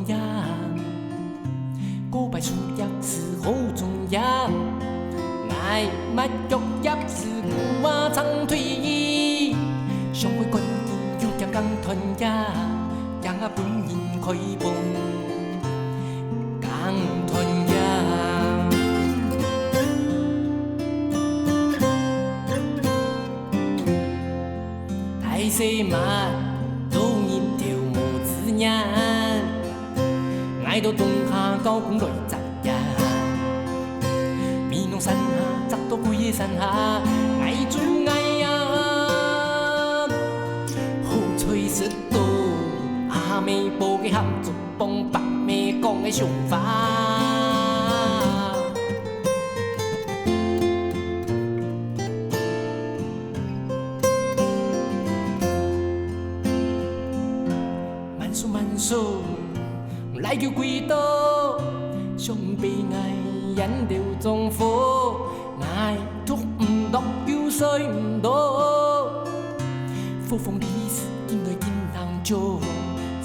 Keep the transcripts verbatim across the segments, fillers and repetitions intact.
呀，古柏樹葉是好種呀，𠊎抹腳葉是古話長腿兒，上回趕緊有件工團呀，驚啊分人開放工團呀。大細嘛，做日頭無自然。 𠊎到東下教工來摘呀，美濃山下摘到桂葉山下，𠊎做𠊎呀，好彩食到阿姆煲个鹹竹幫，伯姆講个笑話。 慢速慢速，來救鬼到，上背𠊎煙斗中火，𠊎讀毋落又睡毋到。火風利時，緊來緊能救，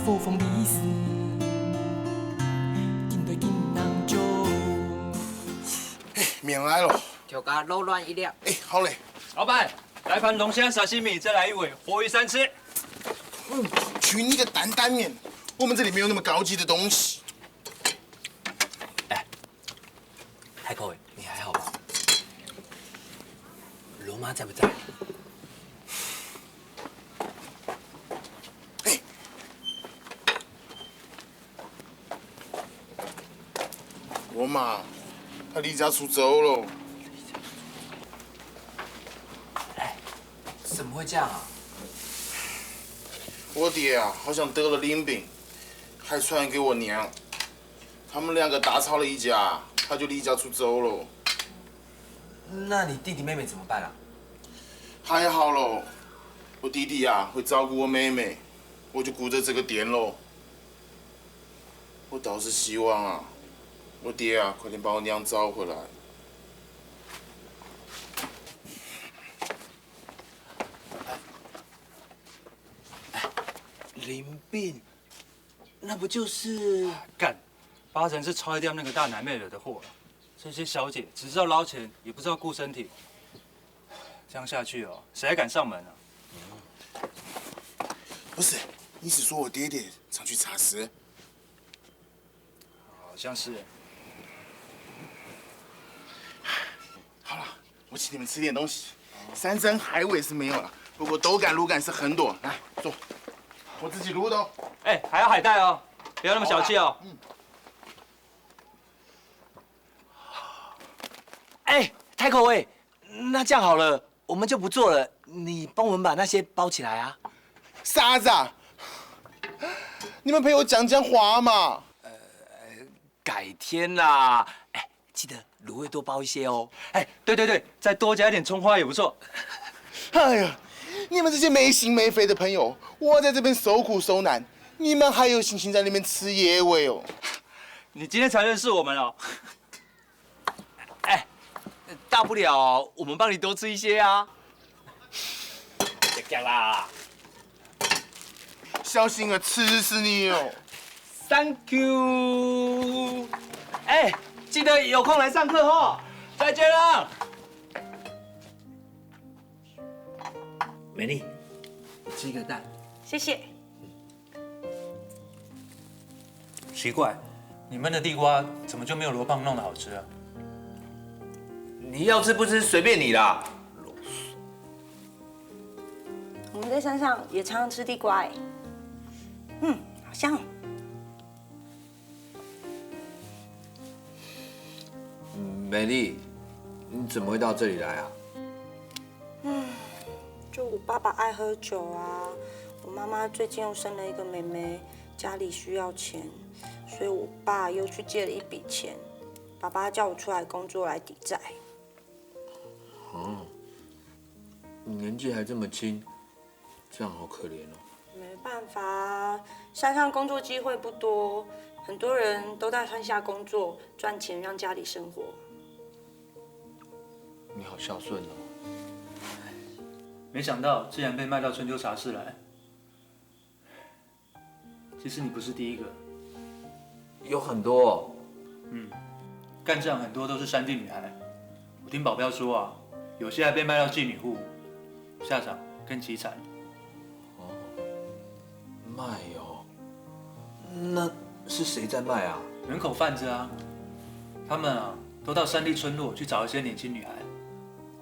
火風利時，緊來緊能救。哎，免来了。 頭家，肉卵一粒。哎，好嘞。老板，来盘龙虾沙西米，再来一尾活鱼三吃。嗯，去你个担担面，我们这里没有那么高级的东西。哎，太后，你还好吧？罗妈在不在？哎， 我妈，她离家出走了。哎，怎么会这样啊？我爹啊，好像得了淋病，还传给我娘。他们两个大吵了一架，他就离家出走了。那你弟弟妹妹怎么办啊？还好咯，我弟弟啊会照顾我妹妹，我就顾着这个店咯。 我倒是希望啊，我爹啊，快点把我娘找回来。淋病，那不就是……干，八成是超市店那个大奶妹惹的祸了。这些小姐只知道捞钱，也不知道顾身体。这样下去哦，谁还敢上门啊？不是，你是说我爹爹常去茶室？好像是。好了，我请你们吃点东西。山珍海味是没有了，不过豆干、卤干是很多。来，坐，我自己卤的哦。哎，还要海带哦，不要那么小气哦。哎，太后哎，那这样好了，我们就不做了，你帮我们把那些包起来啊。傻子啊！你们陪我讲讲话嘛。改天啦，哎，记得卤味多包一些哦。哎，对对对，再多加一点葱花也不错。哎呀，你们这些没心没肺的朋友，我在这边受苦受难，你们还有心情在那边吃野味哦？你今天才认识我们哦。哎，大不了我们帮你多吃一些啊。讲啦，小心啊，吃死你哦！ Thank you。哎，记得有空来上课哦。再见了。美丽，你吃一个蛋。谢谢。奇怪，你们的地瓜怎么就没有罗胖弄得好吃啊？你要吃不吃随便你啦。我们在山上也常常吃地瓜哎。嗯，好香哦。美丽，你怎么会到这里来啊？就我爸爸爱喝酒啊，我妈妈最近又生了一个妹妹，家里需要钱，所以我爸又去借了一笔钱，爸爸叫我出来工作来抵债。哦，你年纪还这么轻，这样好可怜哦。没办法啊，山上工作机会不多，很多人都在山下工作赚钱，让家里生活。你好孝顺哦。没想到竟然被卖到春秋茶室来。其实你不是第一个。有很多哦。嗯，干仗很多都是山地女孩。我听保镖说啊，有些还被卖到妓女户，下场更凄惨。卖哦，那是谁在卖啊？人口贩子啊，他们啊都到山地村落去找一些年轻女孩。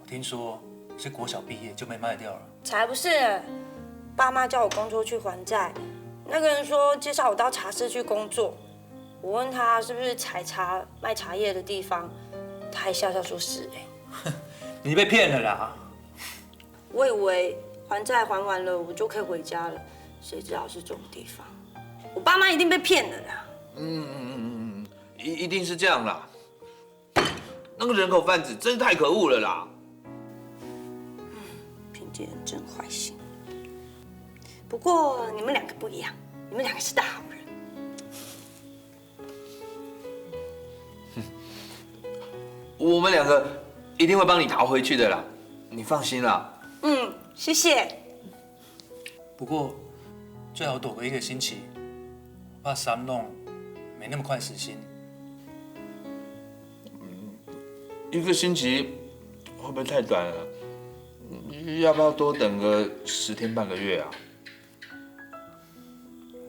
我听说有些国小毕业就被卖掉了。才不是！爸妈叫我工作去还债，那个人说介绍我到茶室去工作，我问他是不是采茶卖茶叶的地方，他还笑笑说是哎、你被骗了啦！我以为还债还完了，我就可以回家了，谁知道是这种地方。我爸妈一定被骗了啦！嗯嗯嗯嗯嗯，一一定是这样啦。那个人口贩子真是太可恶了啦！品姐真坏心。不过你们两个不一样，你们两个是大好人。我们两个一定会帮你讨回去的啦，你放心啦。嗯，谢谢。不过最好躲个一个星期，我怕三弄没那么快死心。一个星期会不会太短了？要不要多等个十天半个月啊？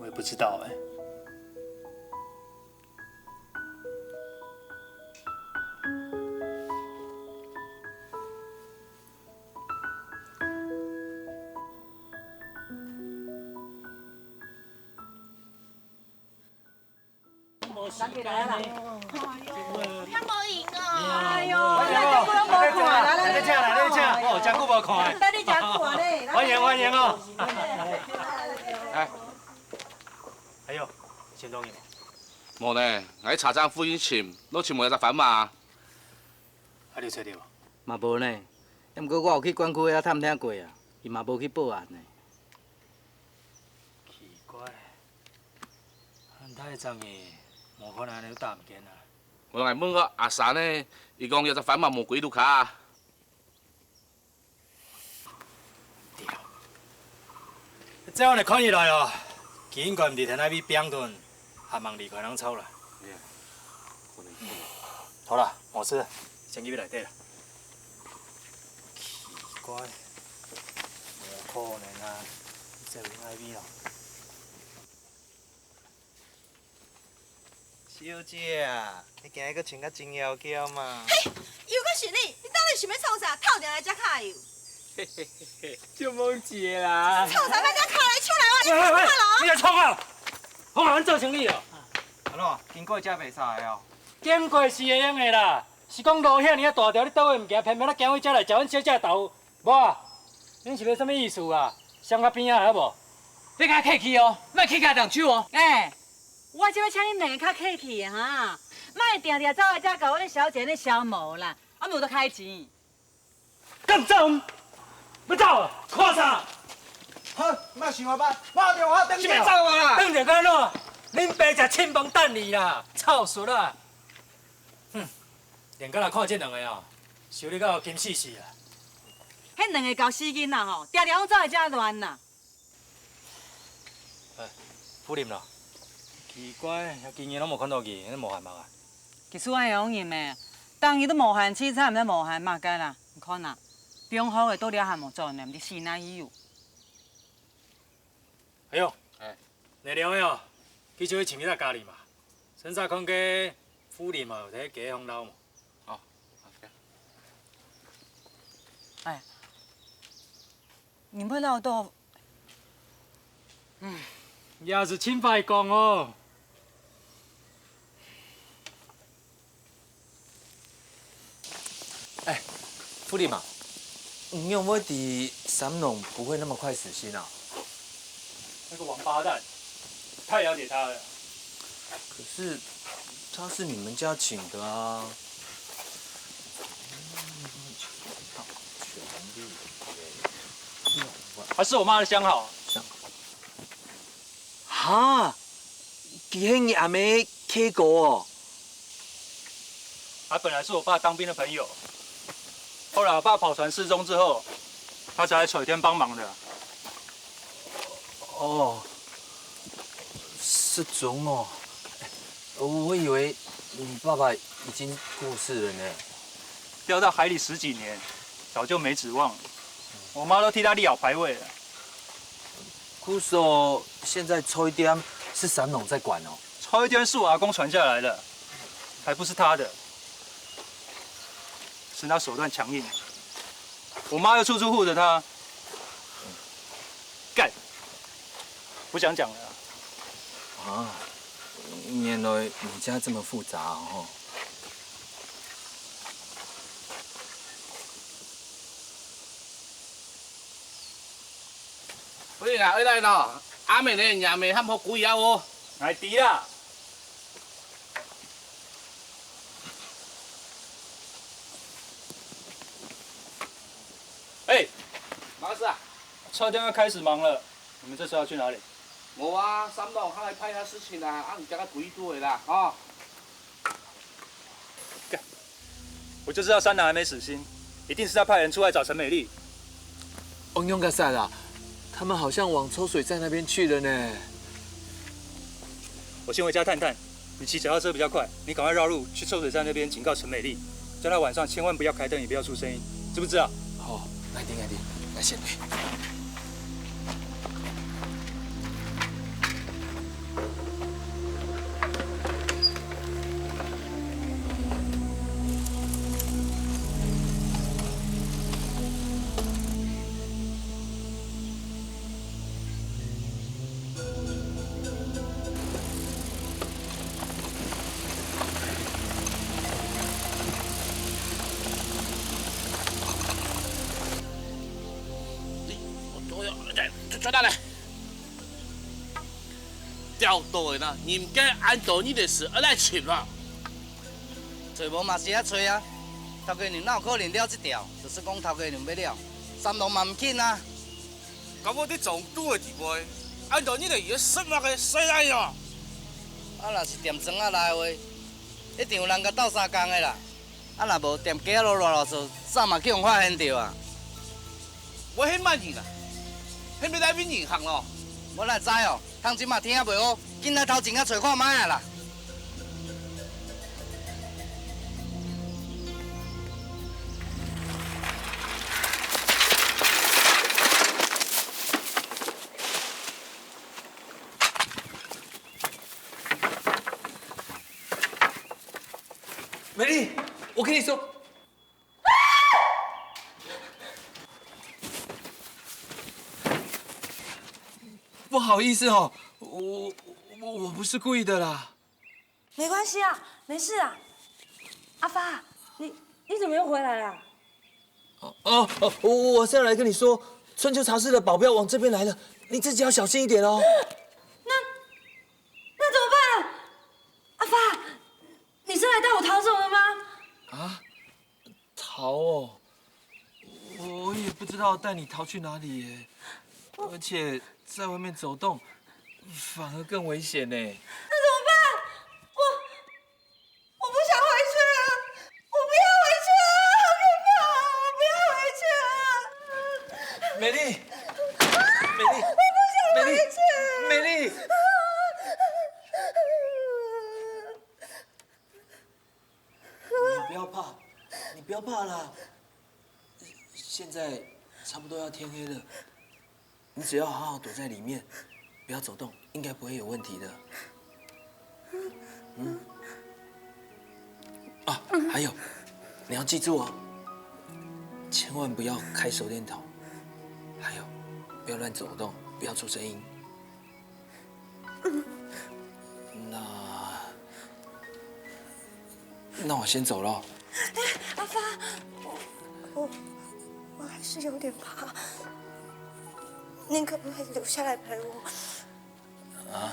我也不知道哎、无时间呢。看无闲哦。哎呦，大家不用无看，来来来，来请，来来请，哦，真久无看。等你真久啊咧。欢迎欢迎哦。哎，还有，先东有？无呢，𠊎去茶站附近尋，都尋無一隻番麻。啊，你有找到無？嘛無呢。毋過我有去管區遐探聽過啊，伊嘛無去報案呢。奇怪，恁大隻个，無可能安尼打毋見啊。我來問過阿三呢，伊講有隻番麻無歸路下。 對。照恁看起來哦，佢應該毋知跈哪位拚等，還吂離開人潮啦。好啦，無事，先入去內底啦。奇怪，無可能啊，走去哪位咯？ 小姐啊，你今日閣穿甲真妖嬌嘛？嘿，又閣是你，你到底想欲創啥？透定來遮揢油？就夢姐啦。創啥？莫遮揢來手來，我你喂喂喂看咯。你來創啊！好啊，咱做生理哦。安怎？經過遮袂使的哦？經過是會用的啦，是講路遐爾大條，你倒位毋行，偏偏咱行到遮來食阮小姐的豆腐，無啊？恁是欲啥物意思啊？閃較邊仔好無？你較客氣哦，莫去甲動手哦。哎， 我就欲請恁兩个較客氣的哈，莫定定走來遮甲我這小姐咧消磨啦，啊無就開錢。敢走？欲走啊？看啥？哼，莫想我捌，我電話等是欲走啊？等下敢怎？恁爸食青飯等你啦，臭術啊！哼，連家人看這兩个哦，修理到金死死啊！迄兩个搞死囡仔吼，定定攏走來遮亂啦。 富林咯，奇怪，遐幾年攏無看到佢，你無閒無啊？其實我會用人咩？當日都無閒，青菜毋知無閒嘛該啦。你看啊，中學个都了還無做呢，毋知死哪去有。哎喲，哎，你兩个哦，去就去尋一隻家裡嘛，先生看个富林嘛，有在街上鬧無？哦，OK。哎，你會鬧到 也是真歹講哦。哎，富林嘛，你有沒有知三農不會那麼快死心啊？那個王八蛋，太了解他了。可是他是你們家請的啊。 還是我媽的相好。哈，佢係你阿姆契哥哦？他本來是我爸當兵的朋友，後來我爸跑船失蹤之後，他才來水天幫忙的。哦，失蹤哦。我以为你爸爸已经过世了呢。掉到海里十几年，早就没指望了。我妈都替他立好牌位了。可是哦，现在抽一点是三农在管哦。抽一点是我阿公传下来的，还不是他的，是他手段强硬。我妈又处处护着他，干，不想讲了啊。啊，原来你家这么复杂哦。喂啊，回来咯，阿妹呢？阿妹喊好鬼啊哦。来，知啦。哎，忙事啊？车间要开始忙了，你们这时候要去哪里？无啊，三农还来办一下事情啊，啊，你叫他鬼肚的啦，哦。干，我就知道三男还没死心，一定是他派人出来找陈美丽。ông Nhung 个 sao 啊？他们好像往抽水站那边去了呢。我先回家探探，你骑脚踏车比较快，你赶快绕路去抽水站那边警告陈美丽，叫她晚上千万不要开灯，也不要出声音，知不知道？好，来听，来听，来先听。 抓到了！抓到了！吊到个啦，人家恁多日个事，愛來尋啦。找無嘛是愛找啊，頭家娘哪有可能了這條？就算講頭家娘欲了，三郎嘛毋肯啊。 敢會得中毒个地步？恁多日个伊个生活个世代哦。啊，若是踮庄仔內个話，一定有人共鬥相共个啦。啊，若無踮街仔路亂亂做，早嘛去予發現著啊。我係麼人啊？係欲來搵人行咯？我哪知哦，通這馬天也袂烏，緊來頭前仔揣看覓啊啦！ 美丽，我跟你说，不好意思哦，我我我不是故意的啦。 没关系啊，没事啊。阿发，你你怎么又回来了？哦哦哦，我我是要来跟你说，春秋茶室的保镖往这边来了，你自己要小心一点哦。那那怎么办？阿发，你是来带我逃走的吗？啊，逃哦，我也不知道带你逃去哪里耶，而且在外面走动反而更危险呢。那怎么办？我我不想回去了，我不要回去了，好可怕，我不要回去了。美丽，美丽，我不想回去了。美丽，美丽。 你不要怕，你不要怕啦。现在差不多要天黑了，你只要好好躲在里面，不要走动，应该不会有问题的。嗯。啊，还有，你要记住哦，千万不要开手电筒，还有，不要乱走动，不要出声音。 那那我先走了。哎，阿发，我我我还是有点怕，您可不可以留下来陪我？啊，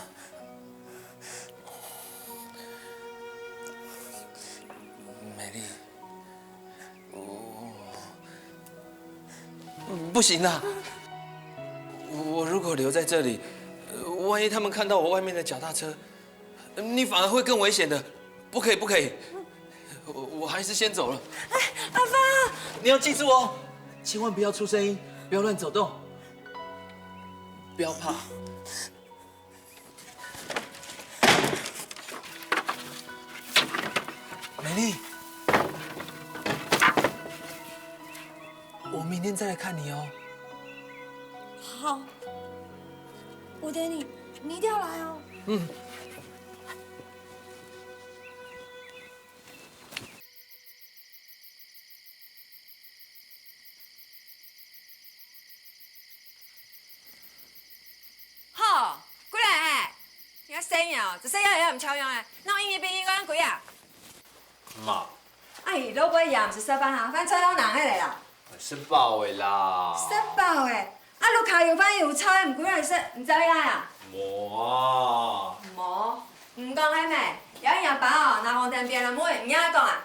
美丽，我 不行啊！我如果留在这里，呃万一他们看到我外面的脚踏车，你反而会更危险的。不可以，不可以！我我还是先走了。哎，阿发，你要记住哦，千万不要出声音，不要乱走动，不要怕。你，我明天再来看你哦。好，我等你，你一定要来哦。嗯。 好，過來嘿！你个細人哦，這細人也毋像樣誒，哪有一日比一日還乖啊？媽。哎，老妹也毋使食飯哈，飯菜都冷忒了啦。食飽了啦。食飽了？啊，屋下有飯有菜，毋歸來食，毋知呀？無啊。無？毋講係咩？也若爸哦，拿紅燈邊了，無人聽講啊？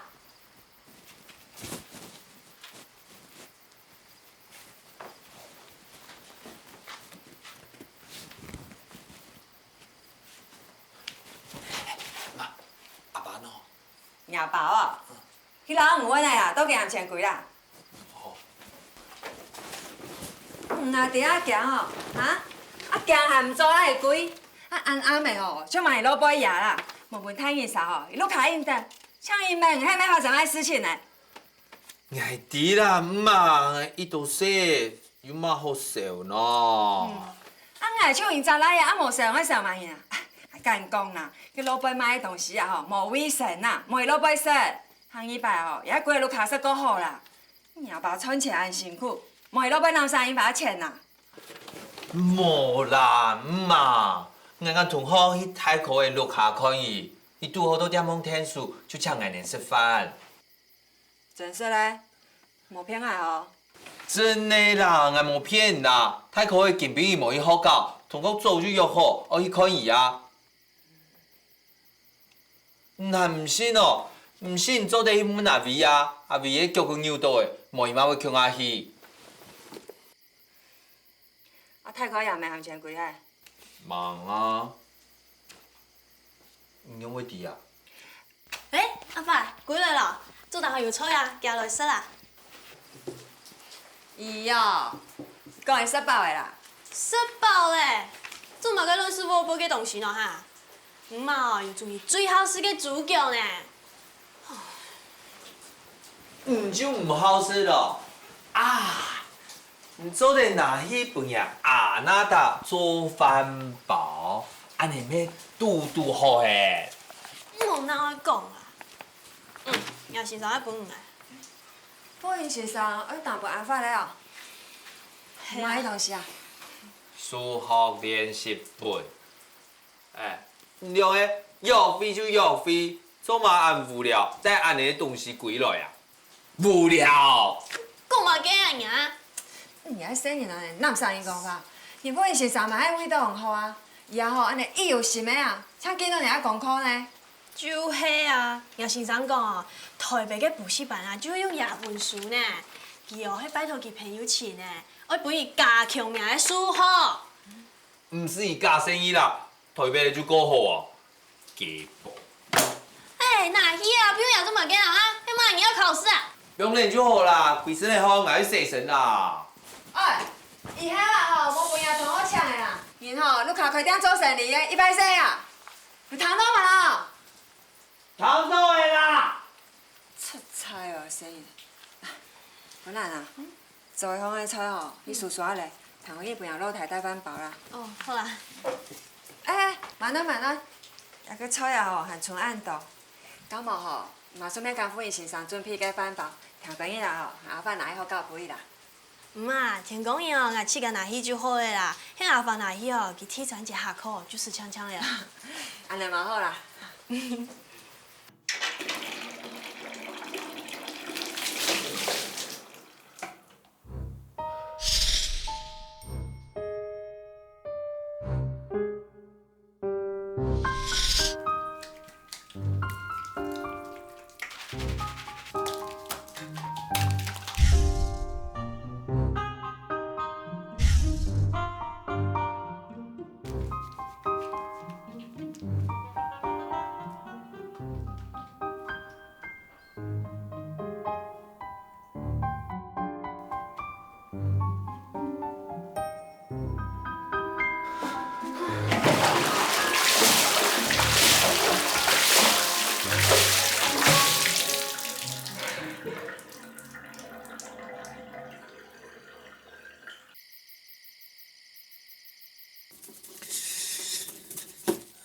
阿爸呢？若爸哦，去老母問來啊，到底還毋還歸啦？哦。嗯啊，在遐驚哦，哈？啊，驚還毋做啊會歸？啊，恁暗个哦，就莫去老妹遐啦，莫分大人吵哦，一路開應等，像伊們係無發生个事情呢。 𠊎知啦，姆啊，𠊎一到細，有麼好愁呢？啊，𠊎就人隻倈仔，啊無愁愛愁麼人啊？啊，𠊎敢講啦，該老妹買个東西啊吼，無衛生啊，莫去老妹食。下二擺吼，也歸屋下食較好啦。若爸賺錢恁辛苦，莫去老妹揇儕人爸錢啊？無啦，姆啊，𠊎摎同學去大哥个屋下看佢，佢堵好在店項𢯭手，就請𠊎等食飯。 真實个？無騙𠊎哦。真个啦，𠊎無騙你啦。大哥个今晡日無去學校，同學早就約好，愛去看佢啊。你還毋信哦？毋信做得去問阿偉啊，阿偉个腳骨扭著个，無佢嘛會共下去。 啊，大哥也毋還毋還歸係？吂啊，你仰會知啊？欸，阿發，歸來了，桌頂還有菜啊，遽來食啊。咦喲，講你食飽了啦？食飽了，做麼个亂食無補个東西呢哈？ 姆啊，有準備最好食个豬腳呢。你就毋好食囉？啊，你做得拿去分若阿娜達做飯包，恁仔乜堵堵好欸。莫恁樣講啊。嗯，若先生愛分你啊。分先生愛打分阿發了哦。係啊。麼个東西啊？數學練習本。 欸，你兩个約會就約會，做麼恁無聊，帶恁仔个東西歸來啊？無聊！講麼个啊你啊？你這細人啊，哪毋聽人講話？你分先生嘛愛為著你好啊，以後吼恁仔一有心个啊，正見著你个功課呢。就係啊，若先生講哦，臺北个補習班啊，就用這本書呢。佢哦，係拜託佢朋友請呢，愛分佢加強若个數學。 毋使佢假生意啦，臺北就過好啊。雞婆。欸，拿去啊，不用這做麼个啊？啊，係麼人愛考試啊？不用練就好啦，歸身个汗，𠊎去洗身啦。欸，以後啊吼，莫分若同學請个啦。人吼，屋下開店做生理个，一擺洗啊。有聽著無？ 聽著了啦！出彩哦，細人。文蘭啊，做一項个菜吼，你收收咧，聽講你分若老弟帶飯包啦。哦，好啦。欸，慢等慢等，這个菜啊吼，還賰恁多。敢無吼，嘛順便摎傅仁先生準備个飯包，聽講你啦吼，阿發拿去學校分佢啦。 姆啊，天光日哦，𠊎自家拿去就好了啦。係阿發拿去哦，佢第三節下課就死淨淨了。恁仔嘛好啦。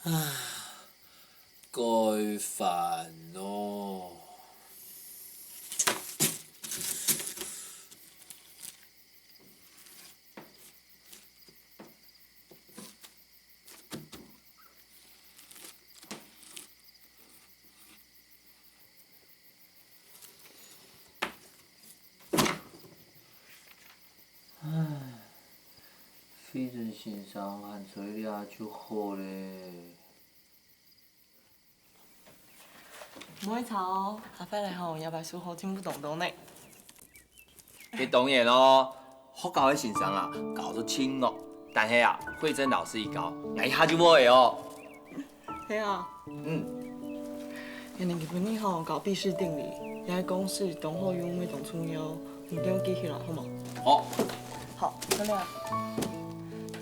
啊，蓋煩哦！唉，慧珍先生還在這就好咧。 毋會差哦，阿發仔吼，這擺書好進步當多呢。該當然咯，學校个先生啊，教到盡惡，但係啊，慧珍老師一教，𠊎一下就會哦。係啊。嗯。今年佢分你吼教畢氏定理，這个公式當好用，乜當重要，你等記起來好無？好。好，阿發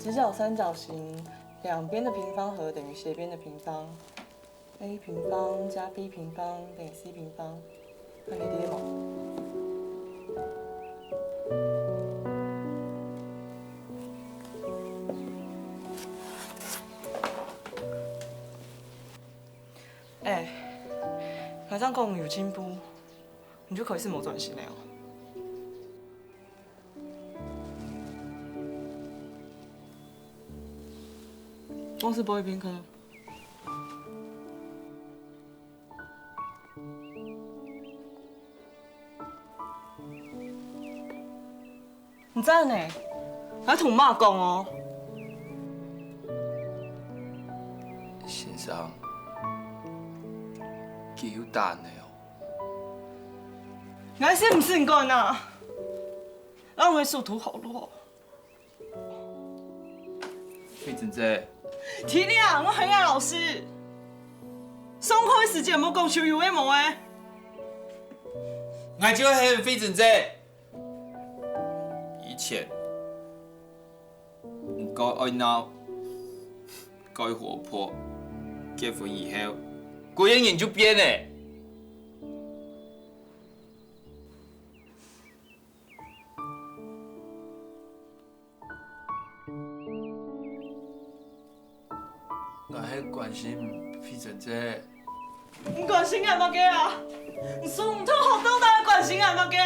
仔，直角三角形兩邊的平方和等於斜邊的平方。 A平方加B平方等於C平方，還記得無？欸，𠊎正講有進步，你就開始無專心了哦。我是不會變看。 你真的，還同媽講哦。先生，佢有打你哦。𠊎先毋使你管啊！讓我速度好路哦。 慧珍姐。Tina，𠊎喊你老師。上課个時節莫講就有个無个。𠊎就喊慧珍姐。以前，你蓋愛鬧，蓋活潑，結婚以後，歸個人就變了。 𠊎係關心慧珍姐。你關心𠊎麼个啊？你上毋通學到底關心𠊎麼个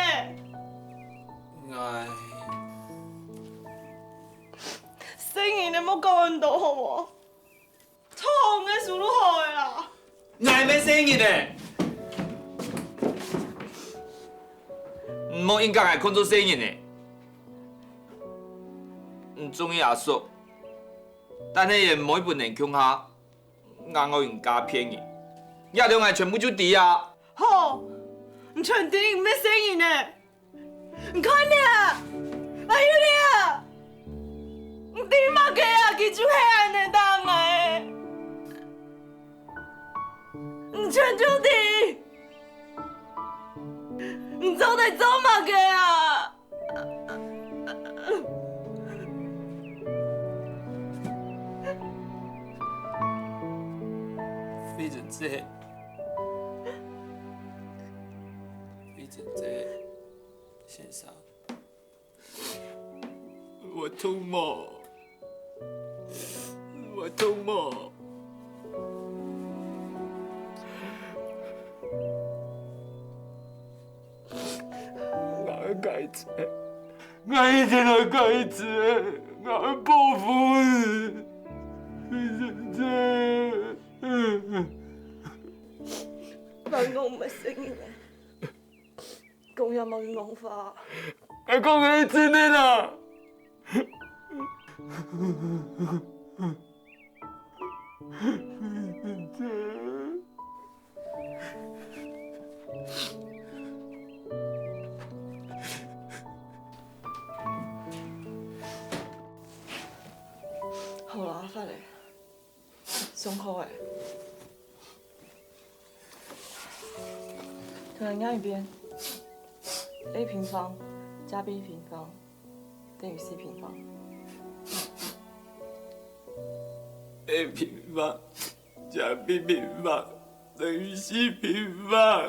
？𠊎……細人仔莫講恁多好無？ 同𠊎書就好了啦。𠊎乜細人仔呢！你莫硬將𠊎看做細人仔。你中意阿叔，但係也毋好分人共下，𠊎愛人家騙人。這兜𠊎全部就知啊！好，你全知，你乜細人仔呢！ 你看啊，阿秀啊，你知麼个啊？佢就係恁仔打𠊎个，你全就知，你做得做麼个啊？慧珍姐，慧珍姐。 先生，你會痛無？你會痛無？𠊎愛改正，𠊎一定愛改正，𠊎愛報復你，慧珍姐。反正𠊎毋係細人仔。 講這麼个戇話。𠊎講个係真个啦。好啦，阿發仔，上課咧。 再念一遍：a平方加b平方等於c平方。a平方加b平方等於c平方。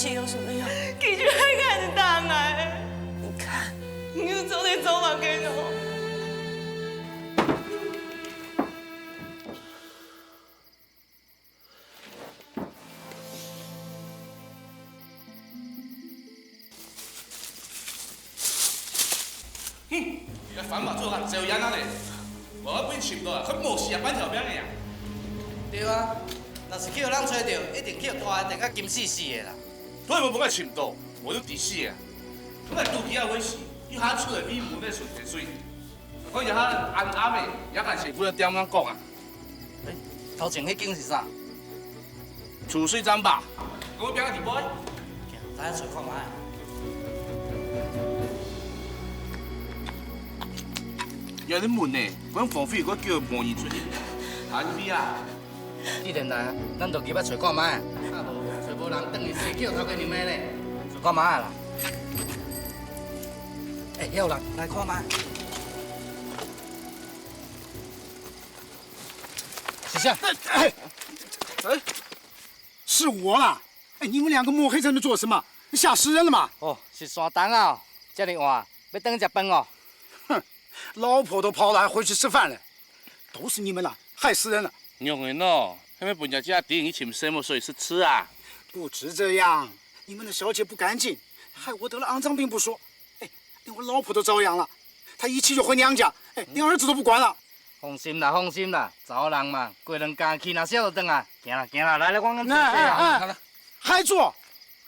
姐有什么用？佢就係恁打𠊎。你看，你又做得做麼个呢？ 哼，這番話做甲走樣啊咧！我愛分你尋到啊，佢無死啊半條命个啊！對啊，若是去予人揣著，一定去予拖等甲金死死个啦。所以無分佢尋到，無就知死啊！佢來肚皮也會死，一下出來比門个順天水。看一下恁暗个，也敢先分佢點樣講啊？ 欸，頭前彼間是啥？儲水站吧。我變个地步。行，咱來揣看覓。有人問呢，阮荒廢，我叫無人出去。哪位啊？既然來，咱就入去揣看覓。啊無，揣無人，等於死去頭家啉的咧。揣看覓啦。欸，也有人，來看覓。 是啥？哎，哎，是我啦！哎，你们两个摸黑在那做什么？吓死人了嘛！哦，是山東啊，遮爾晏，欲轉去食飯哦。哼，老婆都跑了，还回去吃饭了？都是你们啦，害死人了！仰會喏，係毋係分人家知你尋細妹，所以識趣啊？不止這樣，你们的小姐不干净，害我得了肮脏病不说，哎，连我老婆都遭殃了。她一气就回娘家，哎，连儿子都不管了。 放心啦，放心啦，查某人嘛，過兩工氣若消就轉啊。行啦，行啦，來來，我跟你坐坐啊。哎，哎，哎，還坐？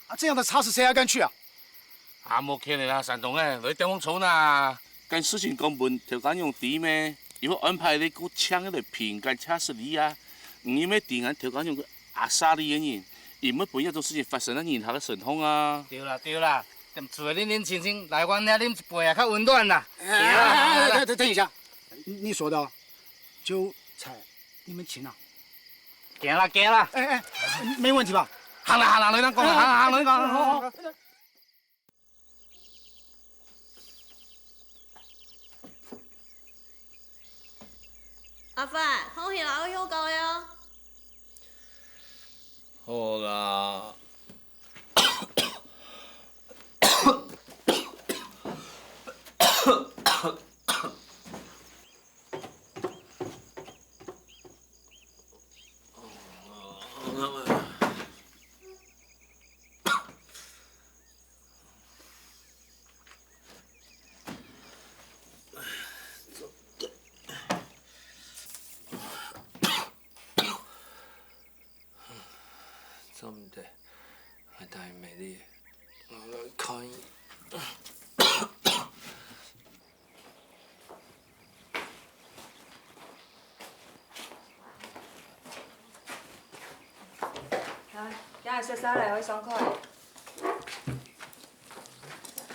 啊，這樣的差事誰還敢去啊？啊，無可能啦，山東欸，來點風抽啦。該事情講分頭家娘知咩？以後安排你過請个來評鑑差事理啊。你乜知𠊎頭家娘个阿莎力个人，佢乜分這種事情發生在人家个身上啊。對啦，對啦，踮厝裡恁清靜，來阮遐啉一杯啊，較溫暖啦。哎，哎，哎，等，等一下，你說的哦， 酒菜你們請啊？行啦，行啦。哎，哎，沒問題吧？行啦，行啦，你等講啦，行啦，行啦，你講。好，好，好。阿發，好去啦，愛休假了。好啦。 做毋得，還太美麗，我來看一。來，今日食啥來？我上課。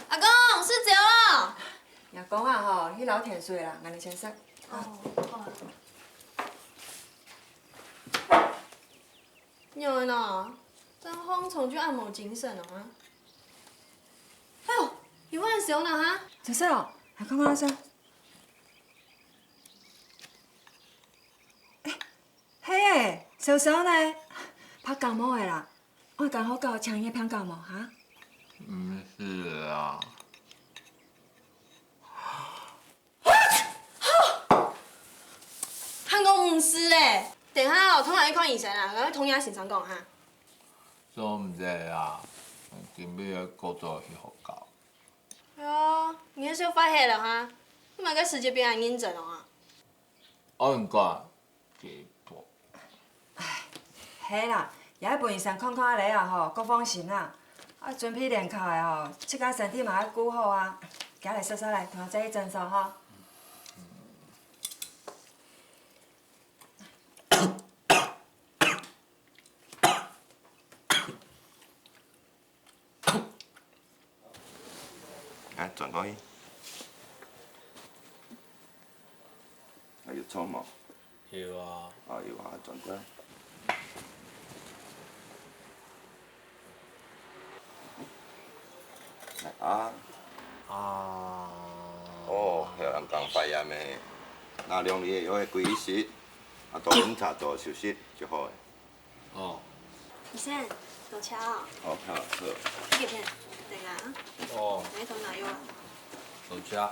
阿公，食朝哦。若公啊吼，去撈田水啦，𠊎等先食。哦，好啊。 仰仔呢？張紘從就恁無精神哦哈？哎喲，你還燒呢哈？小小，來看看先。哎，係欸，燒燒呢，怕感冒个啦。愛趕好搞，請你病感冒哈。毋係啦。 還講毋係咧，等下哦，同𠊎去看醫生啊，𠊎愛同若先生講哈。做毋得啊，今晡日愛過早去學校。哎喲，你係燒壞忒了哈？你麼个時節變恁認真哦啊？按講， 係啦，也愛分醫生看看咧啊吼，較放心啦。啊，準備聯考个吼，自家身體嘛愛顧好啊。行來，煞煞來，同𠊎再去診所吼。 啊，轉過去。啊，有著無？有啊。啊，有啊，轉過來。來啊。啊。哦，有人講發炎个，拿兩粒藥仔歸一食，啊，多飲茶，多休息就好个。 哦。先，多謝哦。好，看好，好。這個片，等啊。哦。哪一頭哪有啊？多謝。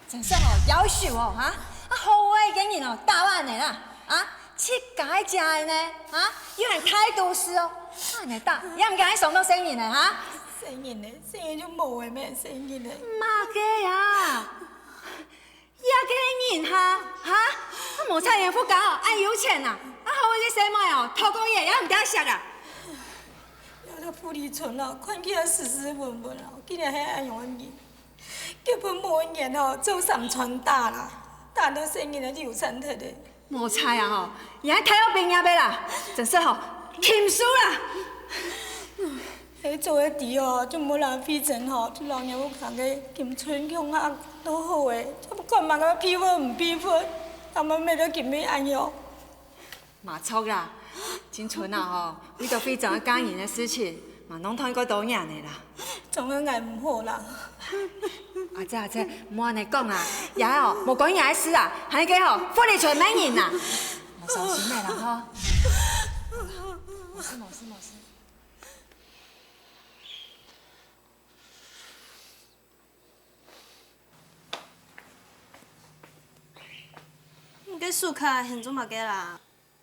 真係哦，夭壽哦，哈！啊，好好个人哦，打恁樣啦，啊，自家个姐呢，啊，又還大肚屎哦，恁樣打，也毋驚傷到細人呢，哈！細人呢，細人就無个咩，細人呢。麼个啊？ 這个人哈，哈，啊無彩緣夫家哦，恁有錢啊，啊好好个細妹哦，討過也也毋得惜啊。這个傅立春啊，看起來斯斯文文啊，竟然係恁樣个人，結婚無一年哦，就三餐打啦，打到細人个流產忒咧。無彩啊吼，也係大學畢業个啦，真係吼，禽獸啦！ 係做个知哦，就無人費心吼，就老娘屋下个金春共下都好个，就毋管麼个避婚毋避婚，他們每個今日恁樣。無錯啦，金春啊吼，為著費心个嫁人个事情，嘛弄斷過多年个啦。總係𠊎毋好啦。阿姊阿姊，莫恁樣講啊，也哦，無關𠊎个事啊，還係該吼，傅立春麼人啊？莫傷心个啦吼。無事無事無事。 你个手銬還做麼个啦？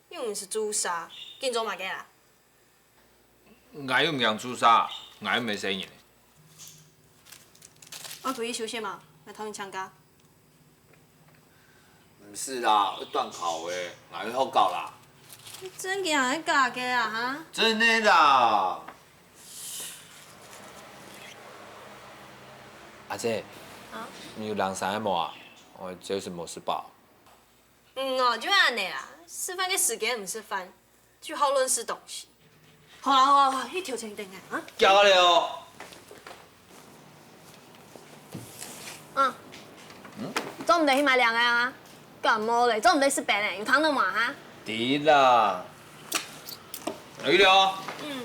又毋係注射，緊做麼个啦？𠊎又毋驚注射，𠊎又毋係細人。愛歸去休息嘛，𠊎同你請假。 毋係啦，愛段考欸，𠊎愛學校啦。你真个還係假个啊？哈？真个啦。阿姊，啊？你有零星个無啊？𠊎這有時無食飽。嗯哦，就恁樣啦，食飯个時間毋食飯。 就好亂食東西。好啦好啦好啦，去調整等下啊。行啊了。啊，做毋得去買涼个啊？感冒咧，做毋得食冰咧，有聽到無哈？知啦。有了。嗯。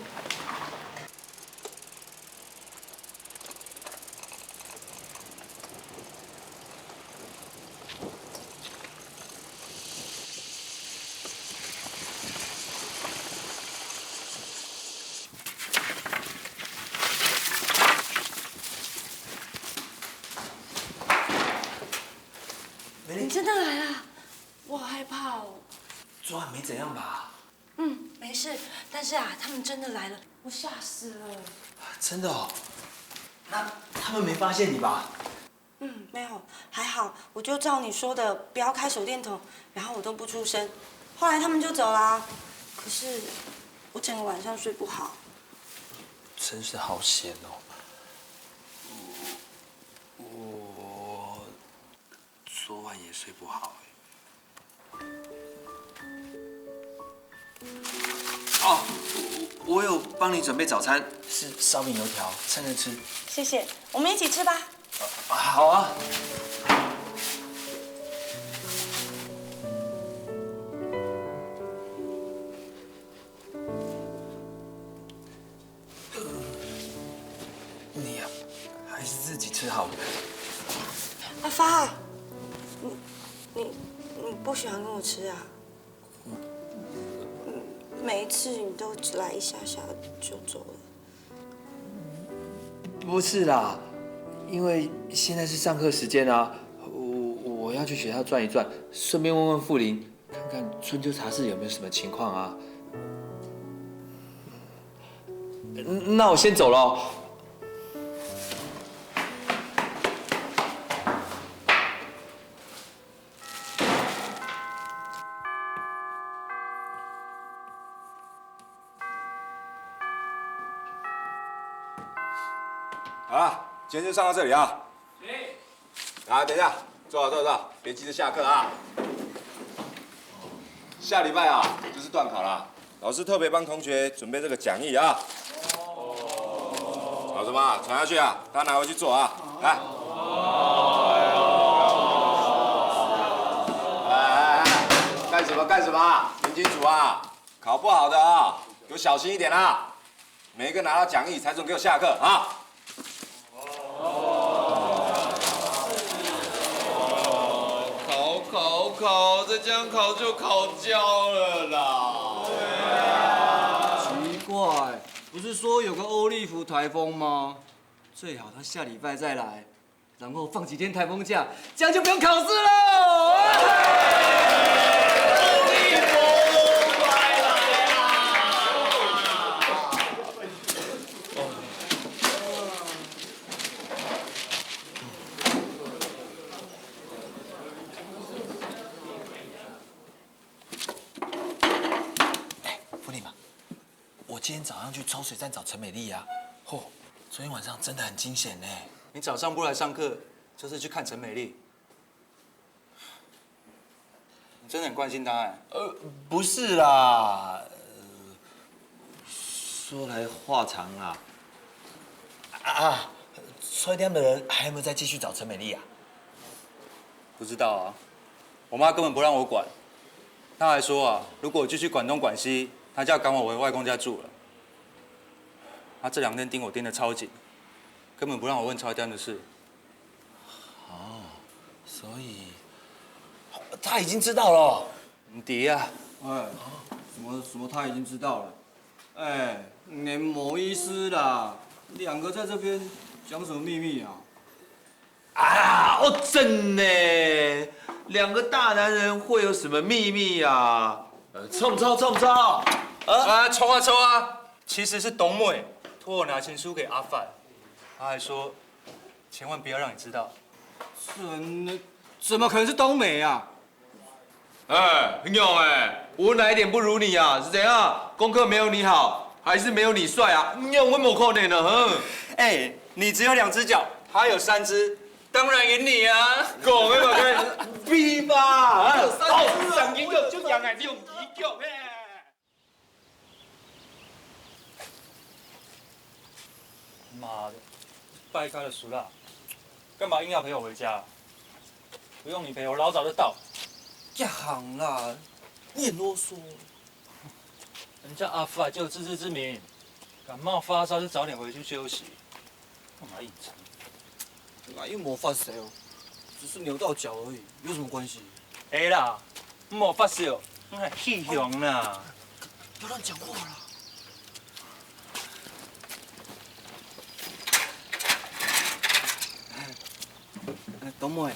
你真的来啦？我好害怕哦。昨晚没怎样吧？嗯，没事。但是啊，他们真的来了，我吓死了。真的哦？那他们没发现你吧？ 嗯，没有，还好，我就照你说的，不要开手电筒，然后我都不出声。后来他们就走啦。可是我整个晚上睡不好。真是好险哦！我，我昨晚也睡不好欸。 哦，我，我有帮你准备早餐，是烧饼油条，趁热吃。谢谢，我们一起吃吧。啊，好啊。 你呀，还是自己吃好了。阿发，你你你不喜欢跟我吃啊？每一次你都只来一下下就走了。不是啦，因为现在是上课时间啊，我我要去学校转一转，顺便问问傅林， 看看春秋茶室有没有什么情况啊？嗯，那我先走了。好了，今天就上到这里啊。 啊，等一下，坐好，坐好，坐好，别急着下课啊。下礼拜啊，就是段考啦，老师特别帮同学准备这个讲义啊。老师嘛，传下去啊，大家拿回去做啊，来。要干什么？听清楚啊！考不好的啊，给我小心一点啊！每一个拿到讲义才准给我下课啊！考考考，再这样考就考焦了啦。奇怪，不是说有个欧利弗台风吗？最好他下礼拜再来，然后放几天台风假，这样就不用考试了。哎，弗里玛，我今天早上去抽水站找陈美丽啊，嚯，昨天晚上真的很惊险呢。你早上不来上课，就是去看陈美丽？你真的很关心她哎。呃，不是啦，呃，说来话长啊。啊，抽烟店的人还有没有再继续找陈美丽啊？不知道啊，我妈根本不让我管。她还说啊，如果我继续管东管西，她就要赶我回外公家住了。她这两天盯我盯得超紧，根本不让我问抽烟店的事。哦，所以他已经知道了。你弟啊，哎，什么什么他已经知道了？哎，你们没意思啦，两个在这边讲什么秘密啊？啊，哦，真的，两个大男人会有什么秘密啊？呃，冲冲冲冲！啊，冲啊冲啊！其实是冬妹托我拿情书给阿范，她还说千万不要让你知道。真的？怎么可能是冬妹啊？哎，你讲哎，我哪一点不如你啊？是怎样？功课没有你好，还是没有你帅啊？你讲我没可能的，哼。哎，你只有两只脚，他有三只，当然赢你啊。讲个嘛个，比吧，啊，三只啊，哦，三只就就赢啊，你用一个咩？ 妈的，拜开了熟啦，干嘛硬要陪我回家？不用你陪，我老早就到。这行啦，你很啰嗦。人家阿发就有自知之明，感冒发烧就早点回去休息，干嘛硬撑？我又没发烧，只是扭到脚而已，有什么关系？哎啦，莫发烧，我还气雄啦。不要乱讲话啦。哎，冬妹，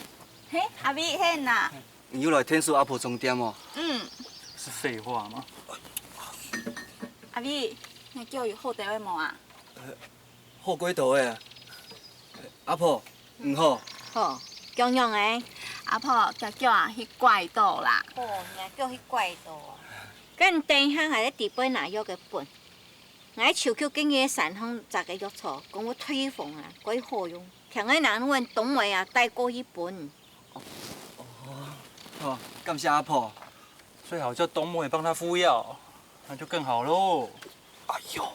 嘿，阿美，嘿呐。你又来天使阿婆充电哦？嗯。是废话吗？阿美，你叫有好得的无啊？ 好过头个啊。阿婆，你好。好，强强个。阿婆，遽遽啊，去怪到啦。哦，若叫去怪到啊。跟等一下，𠊎在底背拿药个本。𠊎手口今日山上摘个藥草，讲我退風啊，蓋好用。聽个人問冬妹啊，帶過去分。哦，好，感謝阿婆。最好叫冬妹幫她敷藥，那就更好喽。哎呦，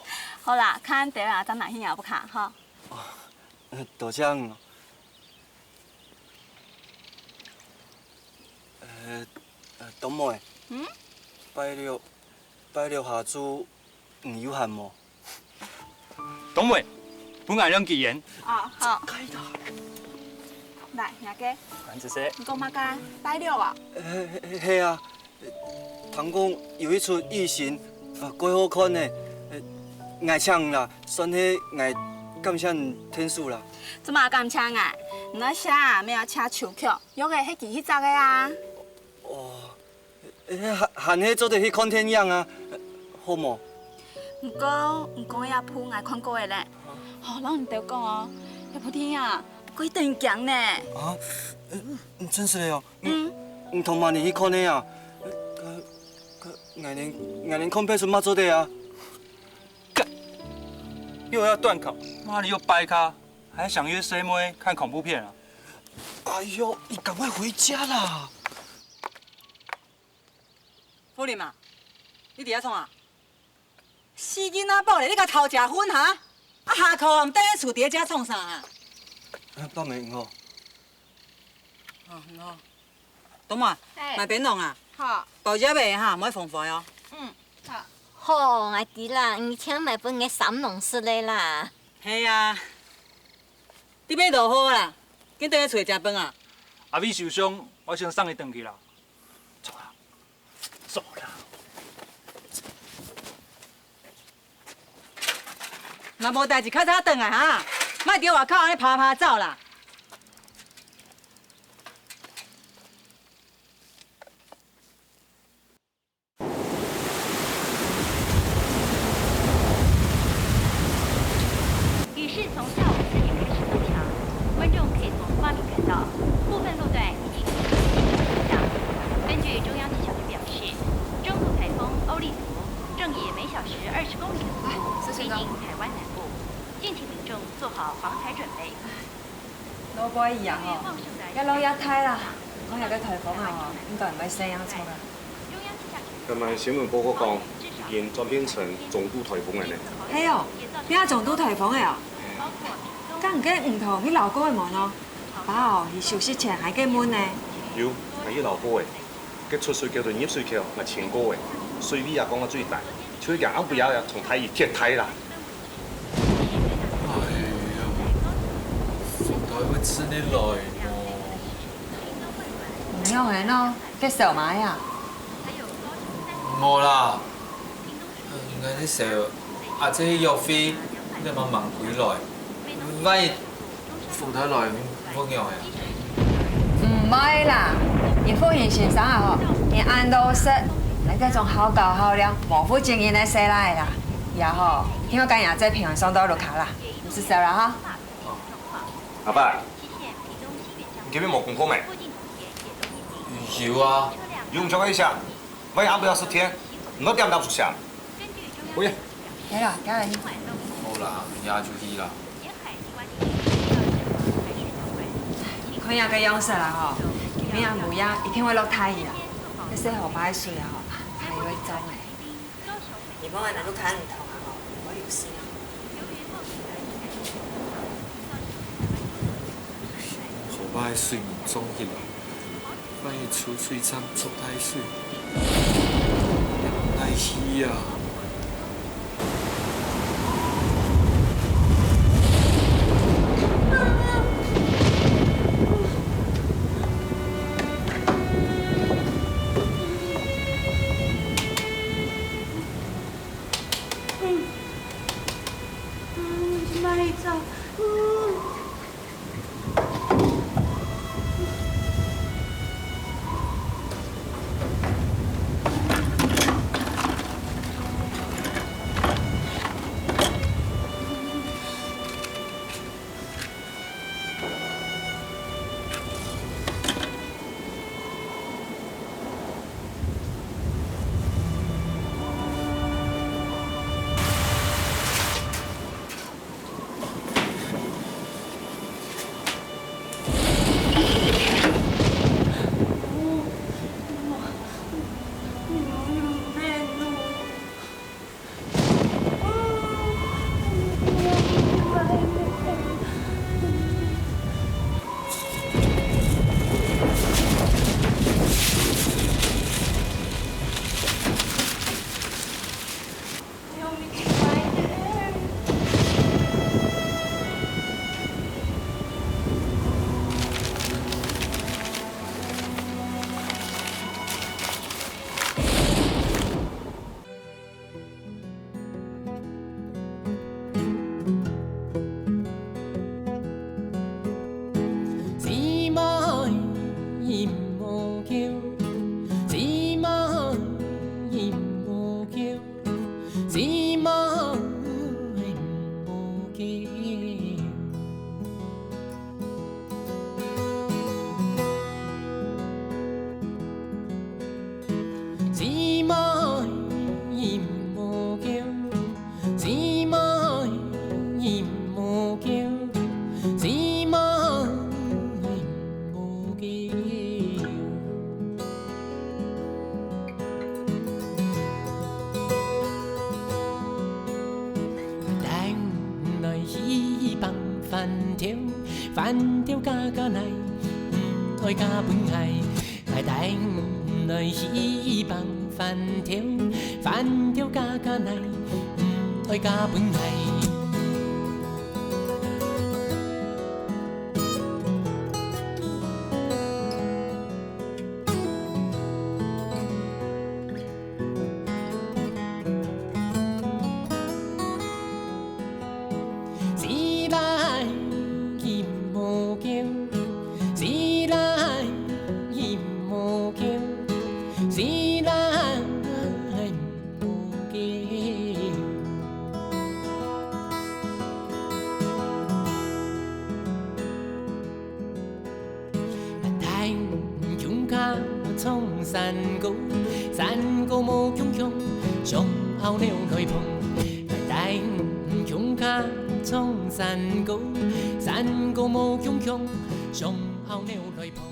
好啦，看等啊，咱拿去也不卡哈。 呃，多謝你哦。呃，呃，冬妹，嗯？拜六，拜六下晝，你有閒無？冬妹，分𠊎兩支煙。哦，好。該啦。來，若个。恁仔細。你講麼个？拜六啊？呃，係，係啊。 聽講有一齣異形，啊，蓋好看呢。呃，𠊎請你啦，算係𠊎感謝你天使啦。做麼感謝𠊎？你愛寫啊，乜愛寫手曲，約个係佢去摘个啊。哦，呃，還，還係做得去看電影啊，好無？毋過，毋過這齣𠊎看過个咧。吼，摎你兜講哦，這齣電影啊，蓋得人驚呢。啊，呃，真實个哦。 嗯。你，你同麼人去看个啊？呃，該，該，𠊎連，𠊎連看別齣乜做得啊？幹！又要段考，媽的又掰咖，還想約師妹看恐怖片啊？哎呦，你趕快回家啦！福林啊，你佇遐創啥？ 死囡仔寶咧，你共偷食薰哈？啊，下課毋轉去厝，佇咧遮創啥啊？啊，伯姆，你好。哦，你好。冬妹，嘿。買檳榔啊？好。包葉仔哈，莫放壞哦。嗯，好。好，𠊎知啦，你請買分𠊎三郎食个啦。係啊，這擺落好啦，緊轉去厝食飯啊。阿偉受傷，𠊎先送佢轉去啦。走啦，走啦。若無代誌，較早轉來哈，莫佇外口恁樣爬爬走啦。 雨勢從下午四點開始增強，觀眾可以從畫面看到，部分路段已經出現地形影響。根據中央氣象局表示，中度颱風歐利弗正以每小時二十公里的速度逼近台灣南部，敬請民眾做好防颱準備。 老伯啊吼，這落也大啦，看這个颱風啊吼，應該毋會細樣著啊。今晡新聞報告講，已經轉變成中度颱風了呢。係哦，變中度颱風了哦。該毋過毋通去撈過个門哦，爸哦，去休息前還過問呢。有，𠊎去撈過个。 該出水口同入水口嘛清過个，水位也降到最低，就係講暗晡夜從大雨特大啦。哎呀，風颱會真个來無？毋曉个喏，該小馬呀。無啦， 𠊎兜愁阿姊約會，你嘛吂歸來，萬一風颱來，會仰仔啊？毋會啦，你夫人先生啊吼，你恁多事，你這種好搞好靚、無負責任个細倈仔啦，以後吼，聽𠊎講阿姊平安送到屋下啦，毋使愁啦哈。阿伯，你今晡日無功課無？有啊。有毋著个意思啊？ 萬一暗晡夜失電，你愛點蠟燭先？喂，係啦，該你。好啦，你就去啦。看這个樣式啦吼，今晡日暗晡夜一定會落大雨啦。該細河壩个水啊吼，還會漲个。你莫恁樣都看毋透啊吼，會有事啊。 河壩个水面漲起來，萬一出水站出大水，仰會去啊？來去放飯條，飯條加加泥，毋愛加分泥。 西來一目鏡，西來一目鏡，西來一目鏡。 大熊較唱山歌，山歌無共樣，上後腦來碰。大熊較唱山歌，山歌無共樣，上後腦來碰。